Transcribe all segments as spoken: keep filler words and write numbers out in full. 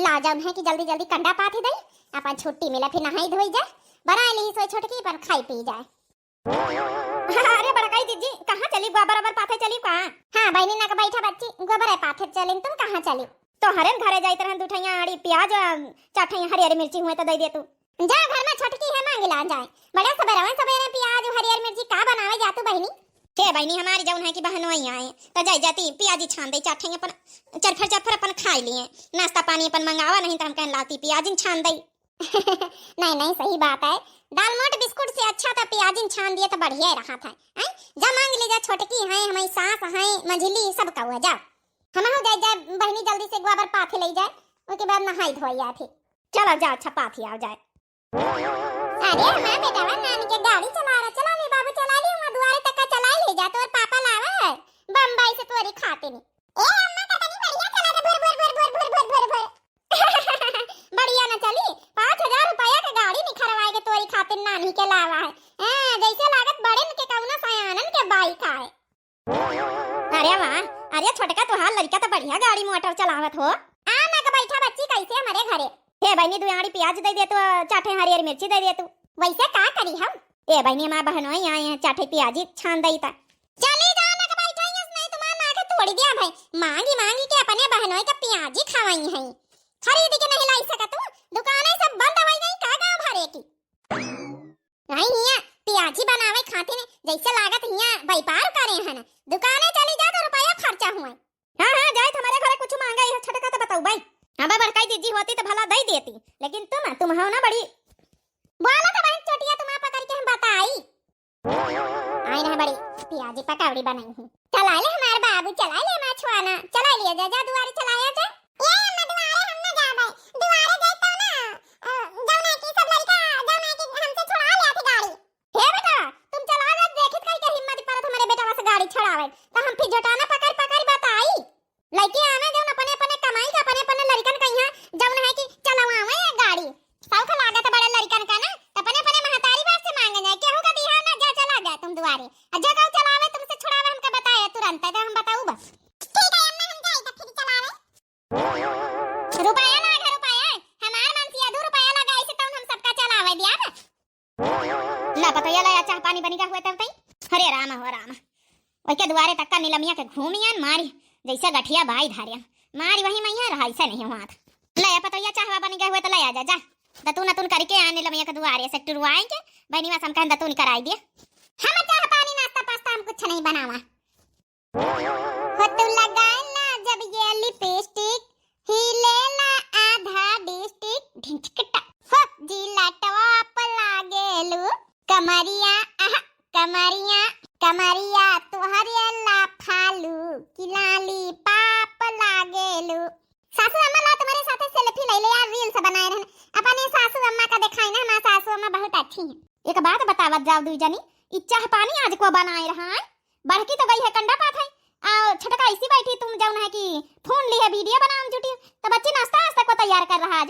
आ जाओ, है कि जल्दी जल्दी कंडा पाथी दई, अपन छुट्टी मिला, फिर नहाई धोई जाए, बनाए ली सोई छोटकी, अपन खाई पी जाए। अरे बड़काई दीदी, कहाँ चली? गोबर ओबर पाथे चली का? हाँ बहिनी, ना के बैठा बच्ची, गोबर पाथे चलिन, तुम कहाँ चली? तोहरे न घरे जाइत रहन, दू ठैया आड़ी प्याज, अ, चार ठैया हरियर मिर्ची हुए तो दे दे तू। जा घर में छोटकी है, मांगी ला जाए। बड़े सबेरवे सबेरे प्याज, हरियर मिर्ची का बनावे जा तू बहिनी? हे बहिनी, हमारी जौन है कि बहनोई आए, तो जाई जाती प्याजी छान दे, चार ठैया अपन चरफर चरफर अपन खाई लिए, नाश्ता पानी अपन मंगावा, नहीं तो हम कहन लाती प्याजिन छान दई। नहीं, नहीं, सही बात है। दाल मोट बिस्कुट से अच्छा तो प्याजिन छान दिए तो बढ़िया ही रहा था। हैं? जा मांग ले जा, छोटकी हैं, हमारी सास हैं, मझिली, सब कौआ, जा। हम हो जाए, जा बहिनी, जल्दी से गोबर पाथी ले जाए, ओके बाद नहाई धोई आथी। चला जा, अच्छा पाथी आओ जाए। अरे हमार बेटवा नानी के गाड़ी चला रहा, चला ले बाबू, चला ले, वहाँ दुआरे तक का चला ले जा, तोर पापा लावा है बम्बई से तोरी खाते नहीं। ए अम्मा, का तनी बढ़िया चला दे, भुर, भुर, भुर। बढ़िया न चली, पाँच हजार रुपया के गाड़ी निखरवाए के तोरी खातिर नानी के लावा है। हाँ, जैसे लागत बड़न के कौनो सयानन के बाइक आए। अरे वाह, अरे छोटका तोहार लड़का तो बढ़िया गाड़ी मोटर चलावत हो। आ ना के बैठा बच्ची, कैसे हमारे घरे। हे बहिनी, दो आड़ी प्याज दे दे तू, चार ठे हरियर मिर्ची दे दे तू। वैसे का करी हम? ए बहिनी, हमार बहनोई आए हैं, चार ठे प्याजी छान दई ता। चली जाओ ना के बैठा, यस नहीं तुम्हार ना के तोड़ी दिया भाई। मांगी मांगी के अपने बहनोई का प्याजी खवाई है। खरीद के नहीं लाई सकत तू, दुकानें सब बंद हो गई का गाँव भरे की? नहीं हिया प्याजी बनावे खातिर जैसे लागत हिया व्यापार करे हन। दुकानें चली जा तो रुपया खर्चा हुआ। हाँ, हाँ, जाए तुम्हारे घरे कुछ मांगा, यह छोटका तो बताऊ भाई। हाँ, बड़काई दीदी होती तो भला दई देती, लेकिन तुम, तुम हो ना बड़ी। बोला तो बहन चोटिया, तुम पकड़ के हम बताई। आई ना बड़ी प्याजी पकौड़ी बनाई है। चला ले हमार बाबू, चला ले हमार छुआना, चला लिया जा, जा दुआरे चलाया जा। ए अम्मा, दुआरे हम ना जाबे, दुआरे जाए तो ना, अ, जौन है कि सब लड़का, जौन है कि हमसे छुड़ा ले आथे गाड़ी। हे बेटा, तुम चला जा, देखित कई के हिम्मत परत हमारे बेटवा से गाड़ी छुड़ावे, तो हम फिर झोटाना पकड़ पकड़ बताई। लइके आवे जौन अपने अपने कमाई का, अपने अपने लड़िकन का यहाँ जौन है कि चलवावे ये गाड़ी। शौक लागत बड़े लड़िकन का ना, तो अपने अपने महतारी बाप से मांगे जाए, केहू का दिहा ना, जा चला गया तुम दुआरे। आ जो कहू चलावे तुमसे छुड़ावे हमका बताए तुरंत, तो हम बताऊ बस। ठीक है अम्मा, हम जाई तो फिर चलावे। रुपया लाग है, रुपया। हमार मन से दू रुपया लगा, ऐसे तो हम सबका चलावे दिया बस। ला पतोहिया, ला चाह पानी बनी का हुए तब तई। हरे राम हो राम। ओके दुआरे तक का नीलमिया के घूमियन मारी, जैसे गठिया बाई धारियन मारी, वही मैया रहा, ऐसे नहीं हुआ था। ले पतोहिया, चाहवा बनी का हुए तो ले आ जा, जा। दतुन अतुन करके आ नीलमिया के दुआरे से टुरवाएंगे, बहनीवा से हम कहन दतुन कराई दिए। हम चाह पानी नाश्ता पास्ता हम कुछ नहीं बनावा। हो तू लगाए ना जब ये लिपस्टिक, हिले ना आधा डिस्ट्रिक्ट, ढिंचकटा। हो जिला टॉप लागेलू, कमरिया, आह, कमरिया, कमरिया तोहरे ला फालू, कि लाली पाप लागेलू। सासू अम्मा ला तुम्हारे साथे सेल्फी ले ले यार, रील्स बनाए रहन, अपने सासू अम्मा का दिखाई ना, हमार सासू अम्मा बहुत अच्छी हैं। एक बात बतावत जाओ दुई जनी, ई चाह पानी आज को बनाए रहा है? बड़की तो गई है कंडा पाथे, आ छोटका ऐसी बैठी तुम जौन है कि फोन ली है वीडियो बनाम जुटी, तो बच्ची नाश्ता वास्ता को तैयार कर रहा आज।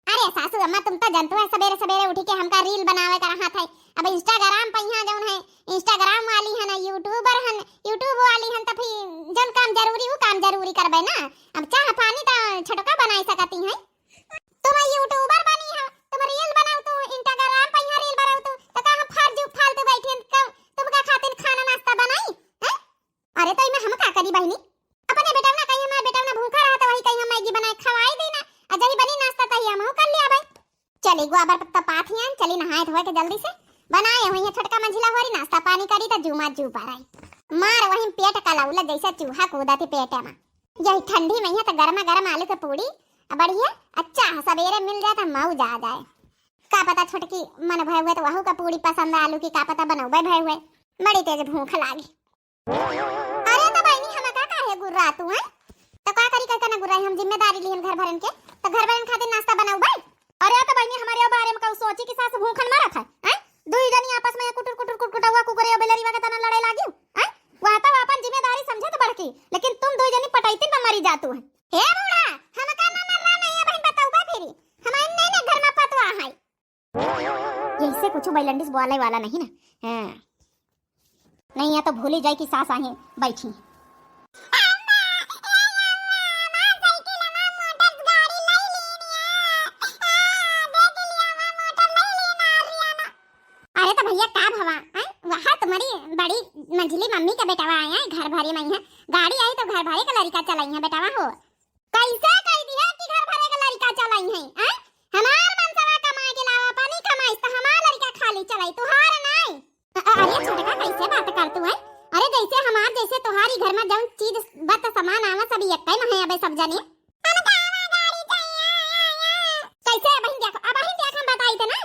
अरे सासू अम्मा, तुम तो जानतू है, सबेरे सबेरे उठी के हमका रील बनावे का रहा था। अब Instagram पे यहाँ जौन है, Instagram वाली है ना, YouTuber है, YouTube वाली है, तो फिर जौन काम जरूरी वो काम जरूरी करबे ना। अब चाह पानी तो छोटका बनाई सकती है। तुम YouTuber बनी हो, तुम रील बनाओ, तू Instagram पे यहाँ रील बनाओ, तू तो का हम फर्ज फालतू बैठे हैं, तुमका खातिर खाना नाश्ता बनाई हैं? अरे तो इमे हम का करी बहिनी? अपने बेटवना कहीं हमार बेटवना भूखा रहा तो वही कहीं हम मैगी बनाए खवाई दी ना। आ जही बनी नाश्ता तही हम कर लिया भाई। चली गोबर पत्ता पाथियान, चली नहाए धोए के जल्दी से। बनाए हुई है छोटका मंझिला होरी, नाश्ता पानी करी तो जूमा जू पर आई। मार वही पेट का लौला जैसे चूहा कूदा थी पेट में। यही ठंडी में है तो गर्मा गर्म आलू के पूड़ी आ बढ़िया अच्छा सबेरे मिल जाए तो मौज आ जाए। का पता छोटकी मन भय हुए तो वहू का पूड़ी पसंद आलू की, का पता बनौबे भय हुए। बड़ी तेज भूख लागी। अरे तो बहिनी, हम का काहे गुर्रा तू है? तो का करी, कहता ना गुर्रा, हम जिम्मेदारी लिहन घर भरन के, तो घर भरन खातिर नाश्ता बनाऊ भाई। अरे तो बहिनी, हमारे बारे में कहू सोची कि सास भूखन मरत है, हैं? दुई जनी आपस में कुटुर कुटुर कुटकुटौआ कुकुरे बेलरीवा के तना लड़े लागियो, हैं? वह तो अपन जिम्मेदारी समझे तो बड़की, लेकिन तुम दुई जनी पटैतिन में मरी जातू है। हे बूढ़ा, हम का ना मरना नहीं है बहन, बताऊ का फिरी? हम इन नहीं घर में पतवा है। यही से कुछ बैलेंडिस बोले वाला नहीं ना। हाँ। नहीं है तो भूली जाए कि सास आहे बैठी। ठीक है बेटवा, आए हैं घर भरे में ही है, गाड़ी आई तो घर भरे का लड़का चलाई है बेटवा हो। कैसे कह दिया कि घर भरे का लड़का चलाई है? आए, हमार मनसवा कमाए के लावा, अपनी कमाई तो हमार लड़का खाली चलाई, तुहार नाई। अ-, अ-, अरे छोटका, कैसे बात करतू है? अरे जैसे हमार, जैसे तुहारी घर में जौन चीज बत सामान आवा, सब यक्कै में है अबे सब जने। हमका आवा गाड़ी चाहिए, आया, आया। कैसे अबहिन देखो, अबहिन देख हम बताई थे ना।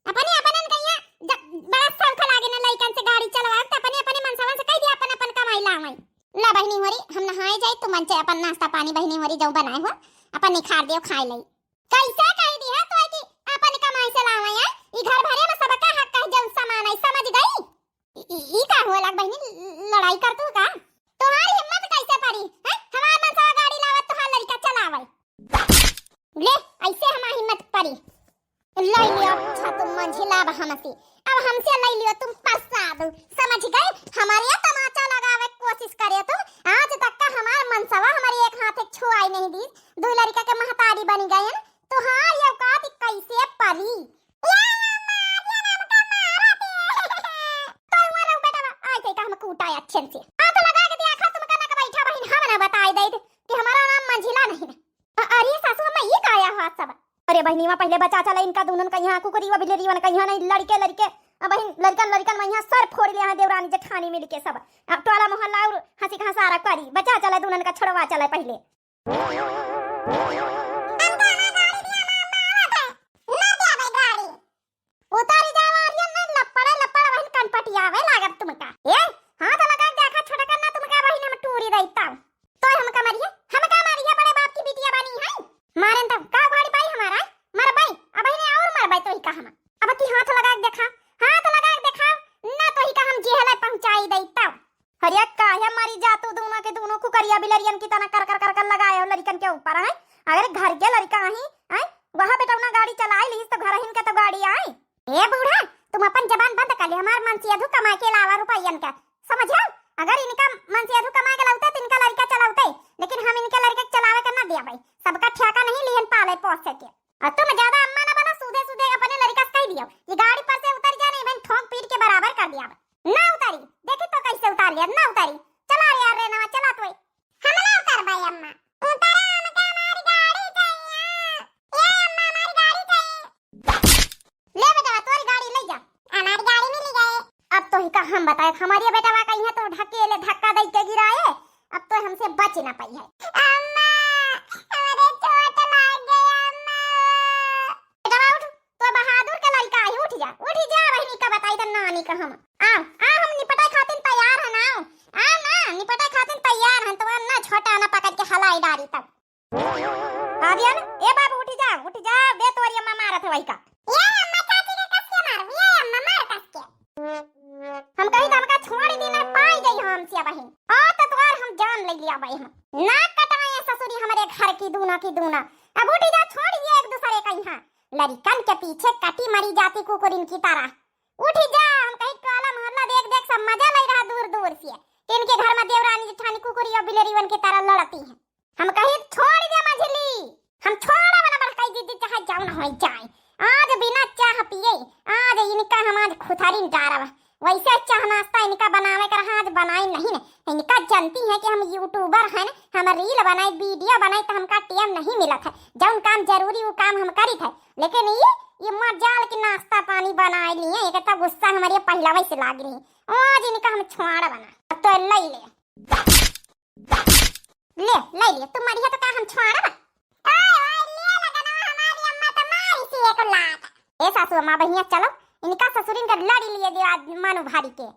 अपने अपनन कहिया जब बड़ा शौक लागे ना लइकन से गाड़ी चलवा, तो अपने अपने मनसवन से कह दिया अपन अपन कमाई लावे। ला बहिनी होरी, हम नहाए जाई, तू मन से अपन नाश्ता पानी बहिनी होरी जौ बनाए हो, अपन निखार दियो खाए लई। कैसे कह दी है तो कि अपन कमाई से लावे है? ई घर भरे में सबका हक है, जौन सामान है, समझ गई? ई, ई, ई का हुआ लाग बहिनी, ल-, लड़ाई करतू का? तोहार हिम्मत कैसे पड़ी है? हमार मनसवा गाड़ी लावत तोहार लड़का चलावे। ले, ऐसे हमार हिम्मत पड़ी। ले लियो, अच्छा तुम मंझिला अब हमसे, अब हमसे ले लियो तुम प्रसाद, समझ गए? हमारे यहाँ तमाचा लगावे के कोशिश करे तुम। आज तक का हमार मनसवा हमारे एक हाथ एक छुआई नहीं दी, दो लड़का के महतारी बनी गए हैं। तोहार ये औकात कैसे परी? ये अम्मा, ये नाम का मारत है। तो हुआ ना बेटा, आज तक हम कूटा है अच्छे से। हाथ लगा के देखा तुमका ना के बैठा बहिन, हम ना बताई दे कि हमारा नाम मंझिला नहीं है। अ-, अरे सासू अम्मा, ये का आया हाथ सब? अरे बहिनीवा, पहिले बचा चला इनका दुनन का यहाँ कुकुरीवा बिलेरीवन का यहाँ नहीं, लड़के लड़के, अब बहिन लड़कन लड़कन में यहाँ सर फोड़ लिया है देवरानी जेठानी मिल के सब। अब टोला मोहल्ला और हंसी का हंसारा करी, बचा चला दुनन का, छोड़वा चला पहिले। हमका ना गाड़ी दिया, ना, ना आवत है। ना देबे गाड़ी। उतारी जावा आर्यन ने लपड़े लपड़ बहिन कनपटियावे लागब तुमका। ए, हाथ लगा के देखा छोटका ना तुमका बहिन हम टूरी दईता। तो हमका मारिए, हमका मारिए बड़े बाप की बिटिया बनी है। मारन तब का गाड़ी पाई हमारा? मरबाई, अब इन्हें और मरबाई तो ही का हम। अब की हाथ लगा के देखा, हाथ लगा के देखा, ना तो ही का हम जेहले पहुंचाई दईता। अरे काहे मरी जा तू, दोनों के दोनों कुकरिया बिलरियन की तना कर कर कर कर लगाए हो लड़िकन के ऊपर, हैं? अगर घर के लड़िका आई, हैं? वह बेटौना गाड़ी चलाई लीस तो घरहिन के तो गाड़ी आई। ए बूढ़ा, तुम अपन जबान बंद कर ले, हमार मनसेधू कमाए के अलावा रुपयन का, समझो? अगर इनका मनसेधू कमाए के लौते तो इनका लड़िका चलौते, लेकिन हम इनके लड़िका के चलावे के ना दिया भाई, सबका ठेका नहीं लिहन पाले पोसे के। और तुम ज्यादा अम्मा ना बनो, सीधे सीधे अपने लड़िका से कह दियो, ये गाड़ी पर से उतर जा, नहीं बहन ठोक पीट के बराबर कर दिया। ना उतारी, देखी तो कैसे उतार लिया, ना उतारी। चला रे यार, रे नवा चला तू। हम ना उतरबे अम्मा। उतरा, हमके हमारी गाड़ी चाहिए। ए अम्मा, हमारी गाड़ी चाहिए। ले बेटवा, तोरी गाड़ी ले जा। हमारी गाड़ी मिल गए। अब तो ही का हम बताए, हमारी बेटवा का यहाँ तो ढकेले धक्का दे के गिराए, अब तो हमसे बच ना पाई है। अम्मा, हमारे चोट लाग गई अम्मा। बेटवा उठ, तो बहादुर के लड़का आई, उठ जा, उठ जा, बहिनी का बताई त नानी का हम। आओ, आओ, हम निपटाई खातिन तैयार है ना, आओ ना, निपटाई खातिन तैयार है, तो ना छोटा ना पकड़ के हलाई डारी तब। आ गया ना? ए बाबू, उठ जा, उठ जा, दे तोरी अम्मा मारत है वही का। ये अम्मा चाची के कस के मारू, ये अम्मा मार कस के। हम कही तो हमका छोड़ दी ना, पाई गई हमसे बहिन। आ तो तोर हम जान ले लिया भाई हम। ना कटाए ससुरी हमारे घर की दूना की दूना। अब उठ जा, छोड़ ये एक दूसरे का यहाँ। लड़िकन के पीछे कटी मरी जाती कुकुरिन की तरह। उठ जा, हम कही टोला मोहल्ला देख देख सब मजा ले रहा दूर दूर से। इनके घर में देवरानी जेठानी कुकुरी और बिलेरीवन की तरह लड़ती है। हम कही छोड़ दे मझली, हम छोड़ा वाला बड़काई दीदी चाहे जाओ ना हो जाए। आज बिना चाह पिए, आज इनका हम आज खुथारी डारब। वैसे चाह नाश्ता इनका बनावे कर आज बनाई नहीं ने। इनका जानती है कि हम YouTuber हैं, हम reel बनाई, video बनाई तो हमका time नहीं मिलत है। जौन काम जरूरी वो काम हम करी थे, लेकिन ये, ये मजाल के नाश्ता पानी बनाए लिए, एक तो गुस्सा हमारे पहला वैसे लाग रही। आज इनका हम छोड़ा बना, तो ले ले। ले, ले ले, तू मरिया तो का हम छोड़ब? ओए, ओए, ले लगनवा हमारी अम्मा तो मारी सी एक लात। ए सासू अम्मा बहिया चलो, इनका ससुरिन का लड़ी लिए दियो आज मानो भारी के।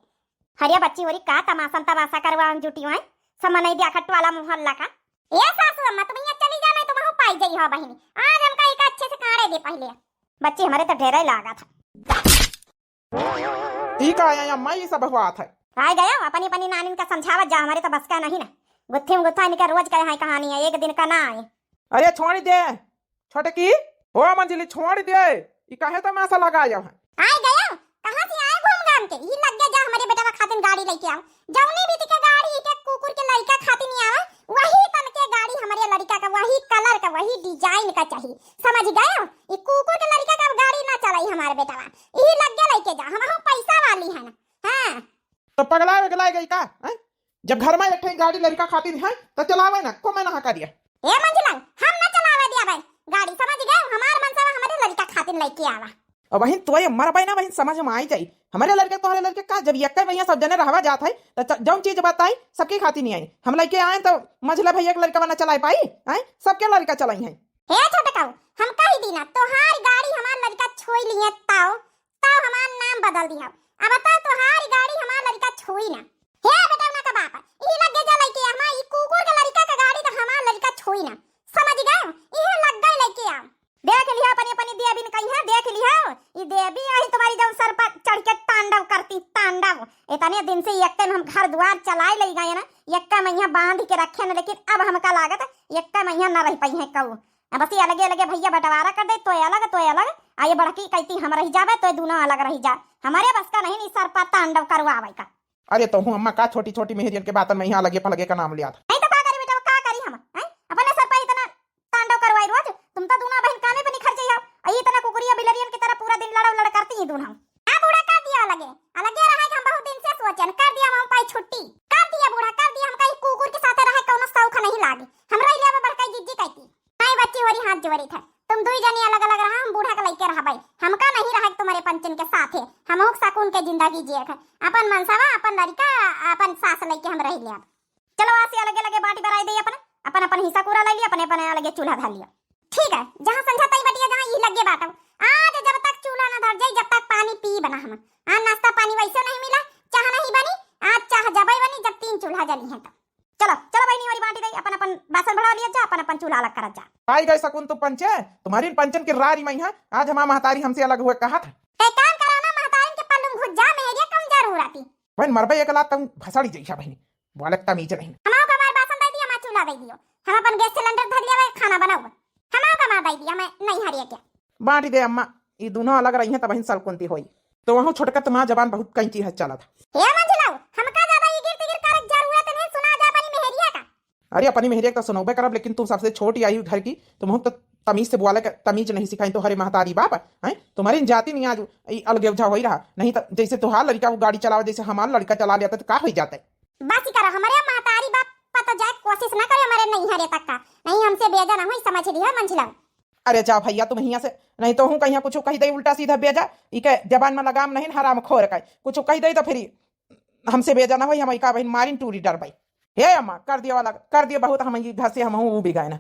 हरिया बच्ची होरी का तमासन तमाशा करवा जुटी हुआ है, समनई दिया खट्टवाला मोहल्ला का। ए सासू अम्मा तुम यहाँ चली जाओ, नहीं तुम पाई जाई हो बहिनी। आज हमका एक अच्छे से काढ़े दे पहले। बच्ची हमारे तो ढेर ही लागा था। ई का आया अम्मा, ई सब हुआ था। आ गया, अपनी अपनी नानिन का समझावत जा, हमारे तो बस का नहीं ना। गुत्थी में गुत्था इनका रोज का यहाँ कहानी है, एक दिन का ना आए। अरे छोड़ दे, छोटकी, ओ मंझली छोड़ दे, ई काहे तमाशा लगाया है? आ गया, कहाँ से आए घूम घाम के? ई लग गया जा हमारे बेटवा खातिन गाड़ी लेके आओ। जौनी भी दिखे गाड़ी के कुकुर के लड़का खातिन नहीं आवे, वही तन के गाड़ी हमारे लड़का का, वही colour का, वही design का चाहिए, समझ गए? ई कुकुर के लड़का का गाड़ी ना चलाई हमारे बेटवा। ई लग गया लेके जा, हम हम पैसा वाली है ना। हाँ। तो पगलाए वगलाए गई का, हैं? जब घर में एक ठे गाड़ी लड़का खातिर है, तो चलावे ना, को मना करिया। ए मंझिला, हम ना चलावे दिया भाई गाड़ी, समझ गए? हमार मनसवा हमरे लड़का खातिर लइके आवा। अब बहिन, तोरे मरबे ना बहिन, समझ में आई जाई। हमरे लड़के तोहरे लड़के का, जब यक्के भैया सब जने रहवा जात है, तो च-, जौन चीज बताई, सबके खातिर नहीं आई। हम लइके आए तो मंझिला भैया के लड़का ना चलाए पाई, आए? सबके लड़का चलाई है। हे छोटकाऊ, हम कही दी ना, तोहार गाड़ी हमार लड़का छोई लिए, ताओ, ताओ हमार नाम बदल दिया। अब ताओ तोहार गाड़ी हमार लड़का छोई ना। हे बेटवना का बाप, ई लगे जा लइके आवा, ई कुकुर के लड़का का गाड़ी तो हमार लड़का छोई ना। समझ गए? इहे लग गए लइके आवा। देख लिहा अपनी, अपनी देविन कहीं है, देख लिहा। ई देवी आई तुम्हारी जौन सर पर चढ़ के तांडव करती, तांडव। इतने दिन से यक्के में हम घर द्वार चलाए ले गए ना, यक्का मइहाँ बांध के रखे ना, लेकिन अब हमका लागत यक्का मइहाँ ना रह पाई है कऊ। अब बस ये अलगे अलगे भैया बंटवारा कर दे, तोय अलग, तोय अलग, आ ये बड़की कहती हम रह जावे, तोय दूनो अलग रह जा। हमारे बस का नहीं, ई सर पर तांडव करवावे का। अरे तोहू अम्मा का छोटी छोटी मेहरियन के बातन में यहाँ अलगे फलगे का नाम लिया था। नहीं तो का करी बेटा, का करी हम, हैं? अपने सर पर इतना तांडव करवाई रोज, तुम तो दूनो बहिन कामे पे निखर जाइयो। आ ई इतना कुकुरिया बिलरियन की तरह पूरा दिन लड़व लड़ करती ही दूनो। आ बूढ़ा कर दिया अलगे, अलगे रहे के हम बहुत दिन से सोचन, कर दिया हम पाई छुट्टी, कर दिया बूढ़ा, कर दिया। हमका ई कुकुर के साथे रहे कौनो शौक नहीं लागे, हम रह लेबे बड़का जिज्जी कहती। नहीं बच्ची होरी हाथ जोड़ी थे, तुम दुई जनी अलग अलग रहा, हम बूढ़ा के लइके रहबे, हमका नहीं रहे तुम्हारे पंचन के साथे, हमहू के सकून के जिंदगी जिए थे, अपन मनसवा, अपन लड़का, अपन सास लइके हम रह लेब। चलो, आज से अलगे अलगे बाटी बराई दे, अपन, अपन, अपन हिस्सा पूरा ले लिया, अपने, अपने अलगे चूल्हा धर लिया। ठीक है, जहाँ संझा तई बटिया, जहाँ ई लगे बाटो, आज जब तक चूल्हा ना धर जाई, जब तक पानी पी बना हम। आ नाश्ता पानी वैसे नहीं मिला, चाह नहीं बनी, आज चाह जबई बनी, जब तीन चूल्हा जली है तो। चलो, चलो बहिनी, हमारी बाटी दे, अपन, अपन बासन भरा लिया जा, अपन, अपन चूल्हा अलग करत जा। पाई गए सकून तू पंचे, तुम्हारी पंचन के रारी मइहाँ, आज हमार महतारी हमसे अलग हुए कहा था। ते काम करो ना, महतारिन के पल्लू में घुस जा, मेहरिया कम जरूर आती। बहन मरबे एक लात तम भसाड़ी जइसा बहिनी। बालक तमीज नहीं। हमाओ का हमार बासन दे दिया, हमार चूल्हा दे दियो। हम अपन गैस सिलेंडर धर लिया, खाना बनाओ। हमाओ का हमार दे दिया, मैं नहीं हरिया क्या। बांटी दे अम्मा, ई दोनों अलग रही हैं तब हिन सलकुंती होई। तो वहू छोटका तुम्हार जबान बहुत कैंची है चलत। हे मंझिलाऊ, हमका ज्यादा इगिर तिगिर करे के जरूरत नहीं, सुना जा अपनी मेहरिया का। अरे अपनी मेहरिया का तो सुनौबे करब, लेकिन तू सबसे छोटी आई घर की, तुमहू तो तमीज से बोले के तमीज नहीं सिखाई तो हरे महतारी बाप, हैं? तुम्हारी जाति नहीं आज ई अलगेवझा होई रहा, नहीं तो जैसे तुहार लड़का वो गाड़ी चलावे, जैसे हमार लड़का चला लेता तो का होई जाते? बस ही करो, हमारे महतारी बाप पता जाए कोशिश ना करे हमारे नैहरे तक का, नहीं हमसे बेजा ना होई, समझ लिया मंझिला। अरे जा भैया तुम हियाँ से, नहीं तो हूँ कहीं कुछ कही दे उल्टा सीधा बेजा, इके जबान में लगाम नहीं हराम खोर का, कुछ कही दे तो फिर हमसे बेजा ना होई, हम इका बहिन मारिन टूरी डरबई। हे अम्मा, कर दिया वाला, कर दिया बहुत, हम ई घर से हम ऊबी गए ना।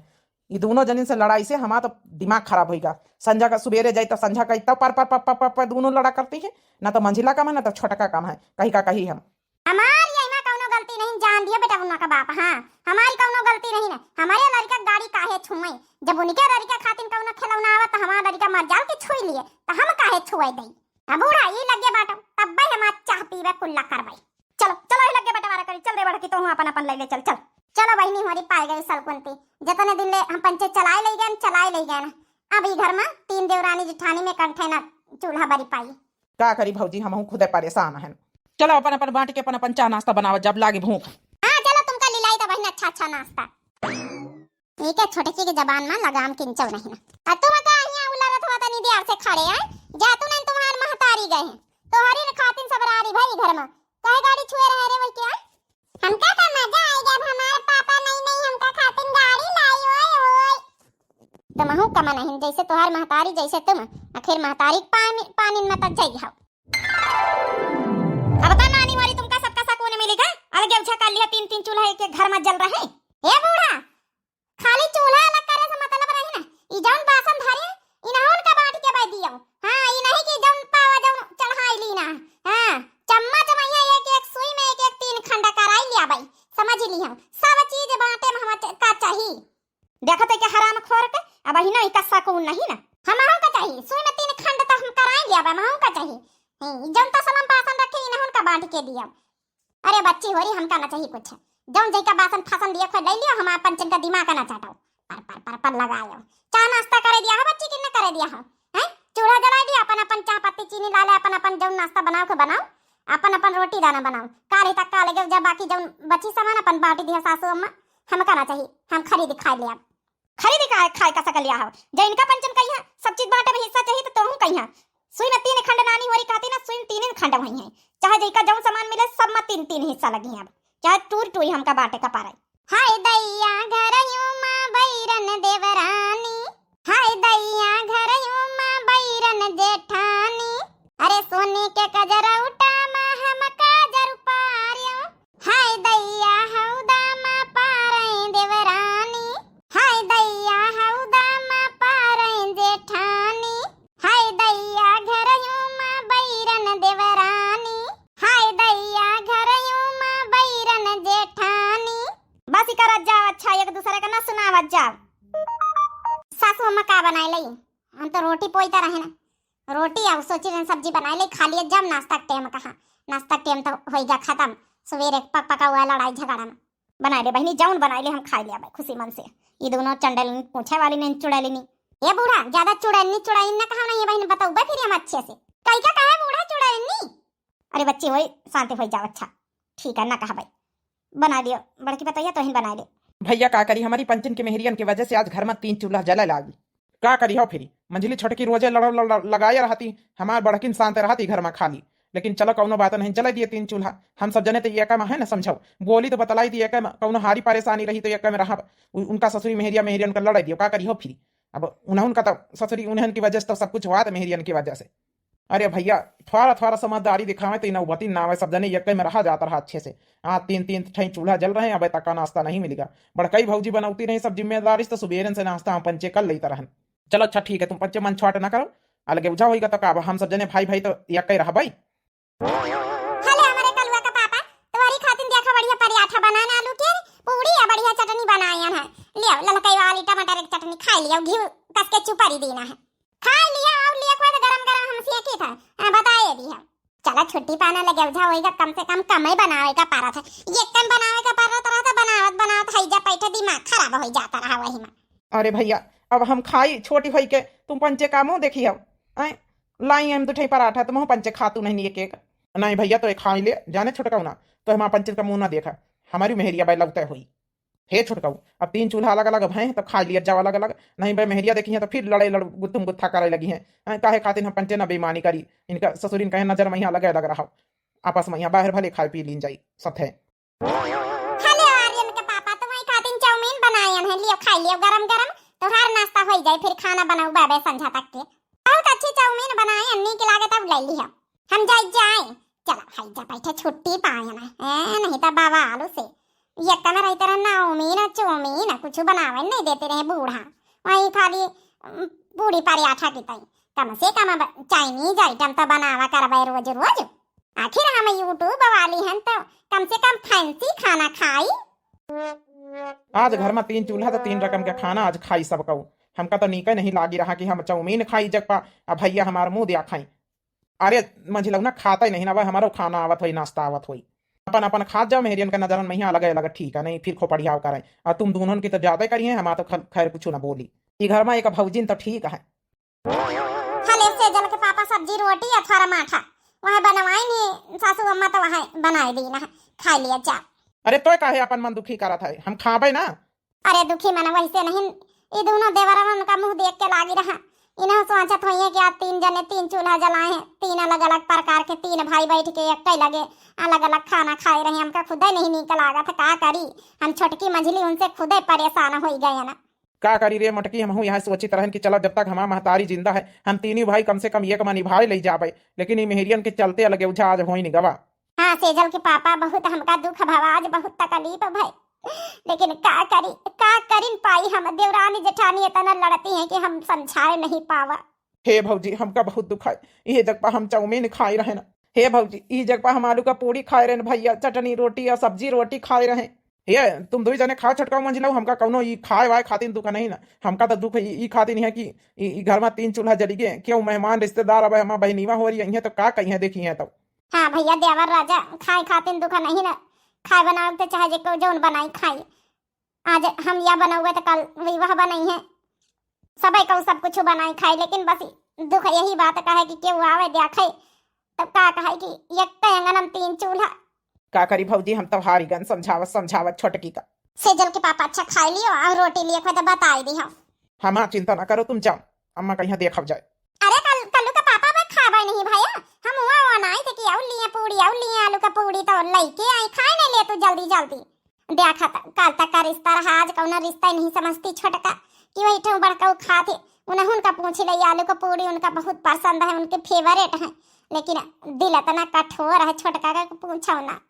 ई दोनों जनिन से लड़ाई से हमार तो दिमाग खराब होइगा। संझा का सुबेरे जाई तो संझा का इतना पर, पर, पर, पर, पर, पर दोनों लड़ा करती है, ना तो मंझिला काम है, ना तो छोटका काम है, कही का कही हम। हमार ये इमा कौनो गलती नहीं, जान दियो बेटा उन्ना का बाप, हाँ, हमारी कौनो गलती नहीं ना। हमारे लड़का गाड़ी काहे छुए, जब उनके लड़का खातिर कौनो खिलौना आवा तो हमारा लड़का मर जाल के छुई लिए, तो हम काहे छुए दई? अब बूढ़ा ई लगे बाटो, तब्बे हम आज चाह पीबे कुल्ला करबई। चलो, चलो, ई लगे बंटवारा करी, चल रे बड़की, तोहू अपन अपन ले ले, चल, चल। चलो बहिनी, हमारी पाए गई सलकुंती, जतने दिन ले हम पंचे चलाए ले गए, चलाए ले गए ना। अब ई घर में तीन देवरानी जिठानी में कंठे ना चूल्हा बरी पाई। का करी भौजी, हमहू खुदे परेशान हन। चलो अपन अपन बांट के अपन अपन चाह नाश्ता बनावा, जब लागे भूख। हाँ, चलो तुमका लिलाई तो बहिन अच्छा अच्छा नाश्ता। ठीक है, छोटकी के जबान में लगाम किंचो नहीं ना। आ तुम का हियाँ उलरत हुआ तनी देर से खड़े हैं, जा तू नहीं तुम्हार महतारी गए हैं, तोहरी खातिन सब रारी भई घर में, कहे गाड़ी छुए रहे रे वही क्या? हमका तो मजा आएगा, अब हमारे पापा नहीं नहीं हमका खातिन गाड़ी लाई, ओए ओए। तुमहू कमा नहीं, जैसे तोहार महतारी जैसे तुम, आखिर महतारी के पानी, पानी में तक जाई हो। अब बता नानी वाली तुमका सबका सकून मिली का? अलगे उझा कर लिया, तीन तीन चूल्हा एक एक घर में जल रहे। हे बूढ़ा, खाली चूल्हा अलग करे से मतलब रही ना, ई जौन बासन धरे, इनहन का बांट के बै दियो। हाँ, ई नहीं कि जौन पावा जौन चढ़ाई ली ना। हाँ, चम्मच में ये एक एक सुई में एक एक तीन खंड कराई लिया भाई, समझ ली हम, सब चीज बांटे में हम च-, का चाही। देखत है कि हराम खोर के, अब ही नहीं का सकून नहीं ना। हमहू का चाही, सुई में तीन खंड तो हम कराई लिया भाई, हमहू का चाही। हम्म, जौन तसलम बासन रखे, इनहन का बांट के दिया। अरे बच्ची होरी, हमका ना चाही कुछ। जौन जैका बासन फासन दिया खोज ले लियो, हमार पंचन का दिमाग ना चाटो। पर, पर, पर, पर लगायो। चाह नाश्ता करे दिया हो बच्ची कि न करे दिया हो? हैं? चूल्हा जला दिया, अपन, अपन चाह पत्ती चीनी ला ले, अपन, अपन जौन नाश्ता बनाओ के बनाओ, अपन, अपन रोटी दाना बनाओ। काले तक काले के जब बाकी जौन बची सामान अपन बांटी दिया सासू अम्मा, हमका ना चाही, हम खरीद खाए ले अब। खरीद खाए, खाए का सकल या हो। जे इनका पंचन कहिया, सब चीज बांटे में हिस्सा चाही तो तोहू कहिया। सुई में तीन खंड नानी होरी कहती ना, सुई में तीन खंड वही है। चाहे जइका जौन सामान मिले, सब मा तीन तीन हिस्सा लगिहैं। अब चाहे टूर टूरी हमका बाँटे का पारइ। हाय दैया घरयू मा बैरन देवरानी, हाय दैया घरयू मा बैरन जेठानी, अरे सोने के कजरौटा मा हम काजर पारयू, हाय दैया हौदा मा पारइ देवरानी, हाय दैया हौदा मा पारइ जेठानी, हाय दैया घरयू मा बैरन देवरानी, हाय दैया घरयू मा बैरन जेठानी। बस ही करत जाव, अच्छा, एक दूसरे का ना सुनावत जाव। सासू अम्मा का बनाए लई? हम तो रोटी पोइत रहे ना, रोटी अउ सोची रहन सब्जी बनाए लई, खा लिए जब नाश्ता के टेम कहा, नाश्ता के टेम तो होइगा खतम, सुबेरे पक पका हुआ लड़ाई झगड़ा में। बनाए ले बहिनी, जौन बनाए ले हम खाए ले अब खुशी मन से। ई दुनो चंडैलनी पूछे वाली नहीं चुड़ैलनी। ए बूढ़ा, ज्यादा चुड़ैलनी चुड़ैलनी ना कहा नहीं बहिनी, बतौबे फिर हम अच्छे से। कई का कहे बूढ़ा चुड़ैलनी? अरे बच्ची होई, शांति होई जाओ, अच्छा ठीक है ना कहा भाई, बना लियो बड़की पतोहिया तोहिन बनाए ले। भैया का करी, हमारी पंचन के मेहरियन के वजह से आज घर मा तीन चूल्हा जले लागी। का करी हो फिरी, मंझली छोटकी रोजे लड़, लड़, लड़, लगाए रहती, हमार बड़किन शांत रहती घर मा खाली। लेकिन चलो कौनो बात नहीं, जले दिए तीन चूल्हा। हम सब जने तो ये काम है ना समझाओ, बोली तो बतलाई दिए काम, कौनो हारी परेशानी रही तो ये काम रहा। उ-, उनका ससुरी मेहरिया मेहरियन का लड़ाई दियो, का करी हो फिरी। अब उन्हें उनका तो ससुरी उन्हें की वजह से तो सब कुछ हुआ था मेहरियन की वजह से। अरे भैया, थोड़ा थोड़ा समझदारी दिखावे तो ई नौबती ना आवे, सब जने यक्के में रहा जाता रहा अच्छे से। आज तीन तीन ठई चूल्हा जल रहे हैं, अबे तक का नाश्ता नहीं मिलेगा। बड़कई भौजी बनौती रही सब जिम्मेदारी से, तो सुबेरन से नाश्ता हम पंचे कर लेता रहन। चलो अच्छा ठीक है, तुम पंचे मन छोट ना करो, अलगे बुझा होइगा तो का, अब हम सब जने भाई भाई तो यक्के रहबई। हले हमरे कलुआ का पापा, तुम्हारी खातिर देखा बढ़िया पराठा बनान आलू के, पूड़ी या बढ़िया चटनी बनायन है। लियो ललकई वाली टमाटर के चटनी खाई लियो, घी कस के चुपरी दीना है। खाई लिया और लिया कोई तो गरम गरम हम सेकी था, आ, बताए दी है। चला छुट्टी पाना लगे उझा होइगा, कम से कम कम ही बनावे का पारा था। ये कम बनावे का पारा तरह था, बनावत बनावत हई जा पैठे दिमाग खराब हो जाता रहा वही में। अरे भैया, अब हम खाई छोटी होई के, तुम पंचे का मुँह देखी हो। आए, लाई हम दुठई पराठा, तुम पंचे खा तू नहीं एक एक। नहीं भैया, तो एक खाई ले, जाने छोटका ना, तो हम पंचे का मुँह ना देखा, हमारी मेहरिया बाई लगते हुई। हे छोटकाऊ, अब तीन चूल्हा अलग अलग भए हैं, तो खा लिया जाओ अलग अलग। नहीं बे मेहरिया देखी है तो फिर लड़ाई लड़ गुत्थुम गुत्था करे लगी हैं। हैं, काहे खातिर हम पंचे ना बेईमानी करी, इनका ससुरिन कहे नजर में यहाँ लगे लग रहा, आपस में यहाँ बाहर भले खाए पी लीन जाई सथे। हेलो आर्यन के पापा, तो वही खातिर चाउमीन बनायन है, लियो खाई लियो गरम गरम, तोहार नाश्ता हो जाए, फिर खाना बनाऊ बाबे संझा तक के। बहुत अच्छी चाउमीन बनाए, अन्नी के लागे तब ले लिया। हम जाई जाए। चला, हई जा बैठे छुट्टी पाए ना। ए, नहीं तो बाबा आलू से। ये कम रही तरह ना उमीन, चौमीन, कुछ बनावे नहीं देते रहे बूढ़ा। वही खाली, उम, पूड़ी पराठा की तई। कम से कम अब चाइनीज आइटम तो बनावा करबे रोज रोज। आखिर हम YouTube वाली हन तो कम से कम फैंसी खाना खाई। आज घर में तीन चूल्हा तो तीन रकम के खाना आज खाई सब कहू। हमका तो नीके नहीं लागी रहा कि हम चाउमीन खाई जग पा, अब भैया हमार मुँह दिया खाई। अरे मंझिलौना, खाते नहीं ना, वह हमारो खाना आवत होई, नाश्ता आवत होई। अपन अपन खात जाओ, मेहरियन के नजरन में यहाँ अलग अलग ठीक है, नहीं फिर खोपड़ियाव करें। और तुम दोनों की तो ज्यादा करी है, हमार तो ख-, खैर कुछ ना बोली। ई घर में एक भौजिन तो ठीक है। हले सेजल के पापा सब्जी रोटी अथवा माठा वह बनवाई नहीं, सासू अम्मा तो वह बनाए दी ना, खा लिया जा। अरे तोय काहे अपन मन दुखी करत है, हम खाबे ना। अरे दुखी मन वैसे नहीं, ई दोनों देवरवन का मुँह देख के लागी रहा। इन्हें सोचत होइए कि आज तीन जने तीन चूल्हा जलाए हैं, तीन अलग अलग प्रकार के, तीन भाई बैठ के एक लगे अलग अलग खाना खाए रहे। हमका खुदे नहीं नीक लागत, का करी, हम छोटकी मंझली उनसे खुदे परेशान हो गए ना। का करी रे मोटकी, हमहू यहाँ सोचित रहन कि चलो जब तक हमार महतारी जिंदा है, हम तीनों भाई कम से कम एक मा निभाए ले जाबे, लेकिन ई मेहरियन के चलते अलगे उझा आज होइन गवा। हाँ, सेजल के पापा, बहुत हमका दुख भवा, आज बहुत तकलीफ भय, लेकिन का करी, का करिन पाई, हम देवरानी जेठानी इतना लड़ती हैं कि हम समझाए नहीं पावा। हे भौजी, हमका बहुत दुखाए, इहे जग पा हम चाउमीन खाए रहे ना। हे भौजी, इहे जग पा हम आलू का पूड़ी खाए रहे ना भैया, चटनी रोटी और सब्जी रोटी खाए रहे। हे, तुम दुई जने खाओ छोटका मंझिलऊ, हमका कौनो ई खाए वाए खातिर दुख नहीं ना। हमका तो दुख ई, ई खातिर नहीं है कि ई, ई घर में तीन चूल्हा जली गए, क्यों मेहमान रिश्तेदार अब हमार बहनीवा हो रही है तो का कही है, देखी है तो। हाँ भैया, देवर राजा, खाए खातिर दुख नहीं ना, खाए बनावे तो चाहे जे को जौन बनाई खाई। आज हम या बनौबे तो कल वही वह बनई है, सबे को सब कुछ बनाई खाई, लेकिन बस दुख यही बात का है कि केहू आवे देखे तब का कहे कि एक अंगन में तीन चूल्हा। का करी भौजी, हम तो हारी गन समझावत समझावत छोटकी का। सेजल के पापा अच्छा खाई लियो और रोटी लिए खुद बताई दी हम। हमार चिंता ना करो, तुम जाओ, अम्मा कहीं देखब जाए। अरे कल, कल्लू का पापा बा खाबे नहीं भैया, हम हुआ हुआ नहीं थे कि और लिए पूरी पूड़ी आउ लिए आलू का पूड़ी तो लइके आई, खाए नहीं ले तू जल्दी जल्दी। देखा त, काल तक का रिश्ता रहा, आज कौनो रिश्ता ही नहीं समझती छोटका, कि वही ठेऊ बड़कऊ खात है। उन्हें उनका पूछ ले, आलू का पूड़ी उनका बहुत पसंद है, उनके फेवरेट है, लेकिन दिल इतना कठोर है छोटका का, पूछो ना।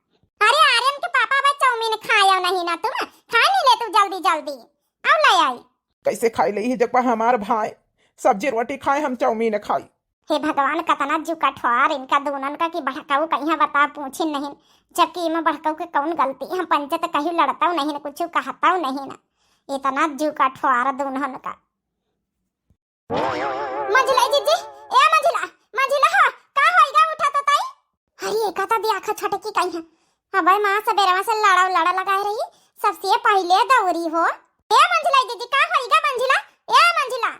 अरे आर्यन के पापा बस चाउमीन खायो नहीं ना तुम, खाए नहीं ले तू जल्दी जल्दी, आउ ले आई। कैसे खाई ले ही जब हमार भाई सब्जी रोटी खाए, हम चाउमीन खाई। हे भगवान, कतना जू कठवार इनका दूनन का कि बड़कऊ कहिया बता पूछिन नहीं, जबकि इमे बड़कऊ के कौन गलती, हम पंचे त कहीं लड़तऊ नहीं, कुछ कहतऊ नहीं, इतना जू कठवार दूनन का। मंझिला जिज्जी, ए मंझिला, मंझिला हो, का होइगा उठा तो ताई? अरे, एका त देखा छोटकी कहीं है। अबे माँ सबेरवा से लड़ा लड़ा लगाए रही, सबसे पहिले दौरी हो। ए मंझिला जिज्जी, का होइगा मंझिला? ए मंझिला।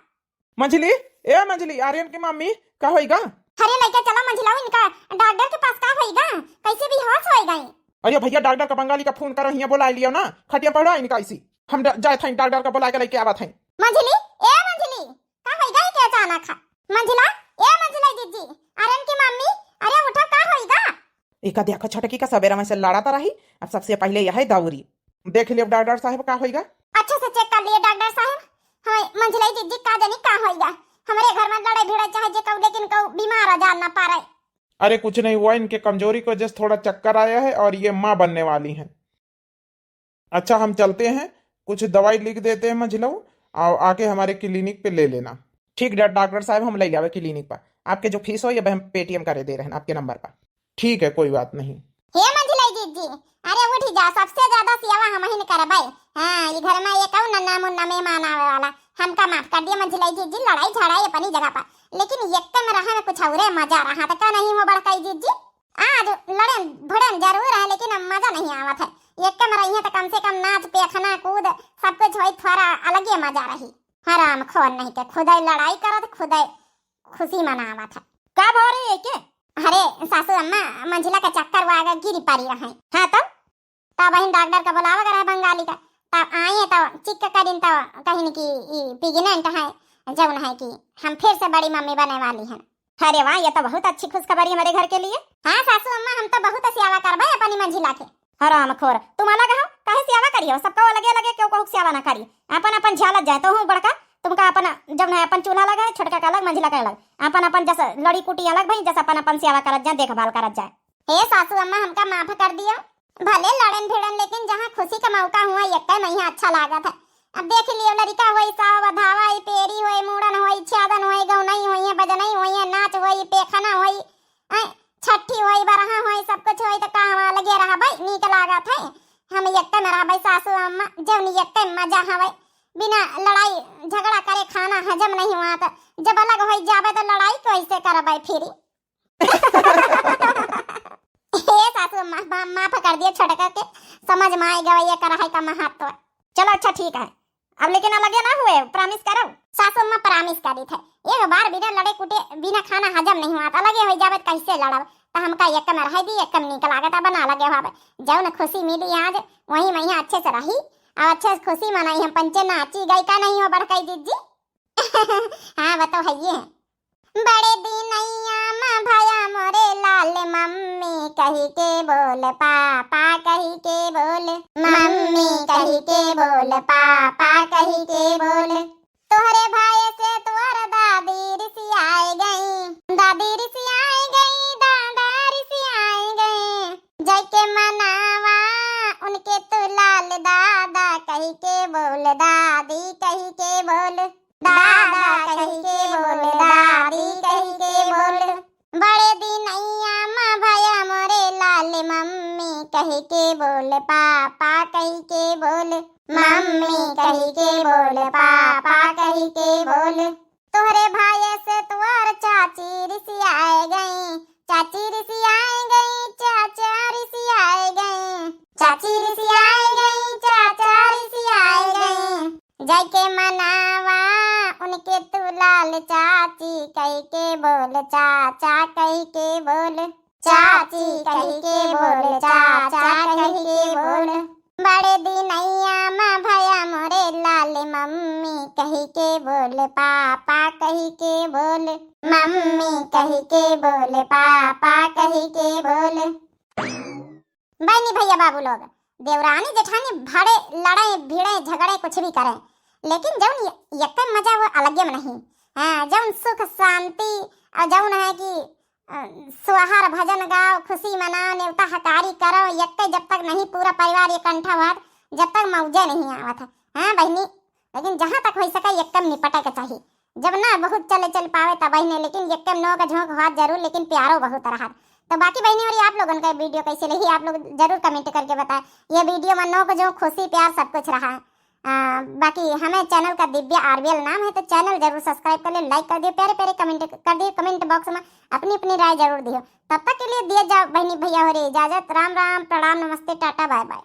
मंझिली, ए मंझिली, आर्यन की मम्मी, का होइगा? अरे लइके चला मंझिला, इनका डॉक्टर के पास का होइगा? कैसे बेहोश होइगा? अरे भैया, डॉक्टर का बंगाली का फोन करो, हियाँ बोला लियो ना, खटिया पड़ा इनका इसी। हम ड-, जाए थे डॉक्टर का बोला के लइके आवा थे। मंझिली, ए मंझिली, का होइगा के अचानक है? मंझिला, ए मंझिला जिज्जी, आर्यन की मम्मी, अरे उठा, का होइगा? एका देखो छोटकी का सबेरा में से लड़ाता रही, अब सबसे पहिले यह है दौरी। देख लियो डॉक्टर साहब का होइगा। अच्छे से चेक कर लिए डॉक्टर साहब। हाँ, मंझिला जिज्जी का जानी का होइगा। हमरे घर में लड़े भिड़े चाहे जे कहू, लेकिन कहू बीमार आ जा ना पारे। अरे कुछ नहीं हुआ, इनके कमजोरी की वजह से थोड़ा चक्कर आया है और ये माँ बनने वाली हैं। अच्छा, हम चलते हैं, कुछ दवाई लिख देते हैं मंझिलऊ, और आके हमारे क्लिनिक पे ले लेना। ठीक डा-, डॉक्टर साहब, हम ले जावे क्लिनिक पर। आपके जो फीस हो, ये हम पेटीएम करे दे रहे हैं आपके नंबर पर। ठीक है, कोई बात नहीं। हे मंझिला जिज्जी, अरे उठी जा, सबसे ज्यादा सेवा हमहिन करबै। हाँ, ई घर में एक और नन्ना मुन्ना मेहमान आवे वाला, हमका माफ कर दिया मंझिला जिज्जी, लड़ाई झड़ाई अपनी जगह पर, लेकिन एक में रहे में कुछ औरे मजा रहा, तो का नहीं हो बड़काई जिज्जी? आज लड़न भड़न जरूर है, लेकिन अब मजा नहीं आवत है। एक में रही है तो कम से कम नाच, पेखना, कूद, सब कुछ होई, थोड़ा अलगे मजा रही। हराम खोर नहीं के खुदे लड़ाई करत, खुदे खुशी मनावत है। का भो रे ये के? अरे सासू अम्मा, मंझिला के चक्कर वो आगे गिरी पड़ी रहे। हाँ तो? तब बहिन डॉक्टर का बुलावा करा है बंगाली का, तब आए तो चेक करिन तो कहिन कि ई प्रेग्नेंट है, जौन है कि हम फिर से बड़ी मम्मी बने वाली हैं। अरे वाह, ये तो बहुत अच्छी खुशखबरी हमारे घर के लिए। हाँ सासू अम्मा, हम तो बहुत सेवा करबे अपनी मंझिला के। हराम खोर, तुम अलग हो, काहे सेवा करियो? सबका अलगे अलगे, क्यों कहू सेवा ना करी, अपन अपन झेलत जाए। तो हूँ बड़का, तुमका अपन जौन है अपन चूल्हा लगा है, छोटका का अलग, मंझिला का अलग, अपन अपन जस लड़ी कुटी अलग भाई, जस अपन अपन सेवा करत जाए, देखभाल करत जाए। हे सासू अम्मा, हमका माफ कर दियो। भले लड़न भिड़न, लेकिन जहाँ खुशी का मौका हुआ, यक्के मइहाँ अच्छा लागत है। अब देख लियो, लड़िका होई, साव बधावा होई, पेरी होई, मूड़न होई, छेदन होई, गौनई होई है, बजनई होई है, नाच होई, पेखना होई, ऐ, छठी होई, बरहा होई, सब कुछ होई, तो का हम अलगे रहबै? नीक लागत है। हम यक्के में रहबै, सासू अम्मा, जौन यक्के में मजा हवै। बिना लड़ाई झगड़ा करे खाना हजम नहीं हुआ, तो जब अलग होई जाबै, तो लड़ाई कैसे करबै फिर? हे सासू, मा-, मा-, माफ कर दिए छोटका के, समझ में आइ गवा ये कढ़ाई का महत्व। चलो अच्छा ठीक है, अब लेकिन अलगे ना हुए, promise करो। सासू अम्मा promise करी थे, एक बार बिना लड़े कुटे, बिना खाना हजम नहीं हुआ, तो अलगे हो जावे तो कैसे लड़ब? तो हमका एक में रह दी, एक में नीक लागत, अब ना अलगे हुआ। जौन खुशी मिली आज, वही में अच्छे से रही, और अच्छे से खुशी मनाई। हम पंचे नाची गई का नहीं हो बड़काई जिज्जी? हाँ, वो तो है ही है। बड़े दिनैया मा भया मोरे लाल, मम्मी कही के बोल, पापा कही के बोल, मम्मी कही के बोल, पापा कही के बोल। तोहरे भाई से तोहर दादी रिसियाए गई, दादी रिसियाए गई, दादा रिसियाए गई। जाके मनावा उनके तू लाल, दादा कही के बोल, दादी कही के बोल। दादा कही के बोल, दादी कही के बोल। बड़े दिनैया मा भया मोरे लाल, मम्मी कही के बोल, पापा कही के बोल, मम्मी कही के बोल, पापा कही के बोल। तोहरे भाई से तोहर चाची रिसियाए गई, चाची रिसियाए गई, चाचा रिसियाए गई, चाची रिसियाए गई, चाचा रिसियाए गई। जाके मनावा उनके तू लाल, चाची कही के बोल, चाचा कही के बोल, चाची कही के बोल, चाचा कही के बोल। बड़े दिनैया मा भया मोरे लाल, मम्मी कही के बोल, पापा कही के बोल, मम्मी कही के बोल, पापा कही के बोल। बहनी भैया बाबू लोग, देवरानी जेठानी भड़े, लड़े, भिड़े, झगड़े, कुछ भी करे, लेकिन जौन य-, यक्के मजा वो अलगे में नहीं। हाँ, जौन सुख शांति और जौन है कि, अ, सोहर भजन गाओ, खुशी मनाओ, नेवता हकारी करो, यक्के जब तक नहीं पूरा परिवार इकट्ठा हुआ, जब तक मौजे नहीं आवत है। हाँ बहनी, लेकिन जहाँ तक हो सके यक्के में निपटे के चाहिए। जब ना बहुत चले चल पावे तब ही नहीं, लेकिन यक्के में नोक झोंक हुआ जरूर, लेकिन प्यारो बहुत रहा। तो बाकी बहनी और आप लोगन का वीडियो कैसे लगी, आप लोग जरूर कमेंट करके बताएं। ये वीडियो में नोक झोंक, खुशी, प्यार सब कुछ रहा। आ, बाकी हमें चैनल का दिव्या आरबीएल नाम है, तो चैनल जरूर सब्सक्राइब कर ले, लाइक कर दियो, प्यारे प्यारे कमेंट कर दियो, कमेंट बॉक्स में अपनी अपनी राय जरूर दियो। तब तक के लिए दिया जाओ बहनी भैया हो रे इजाजत। राम राम, प्रणाम, नमस्ते, टाटा, बाय बाय।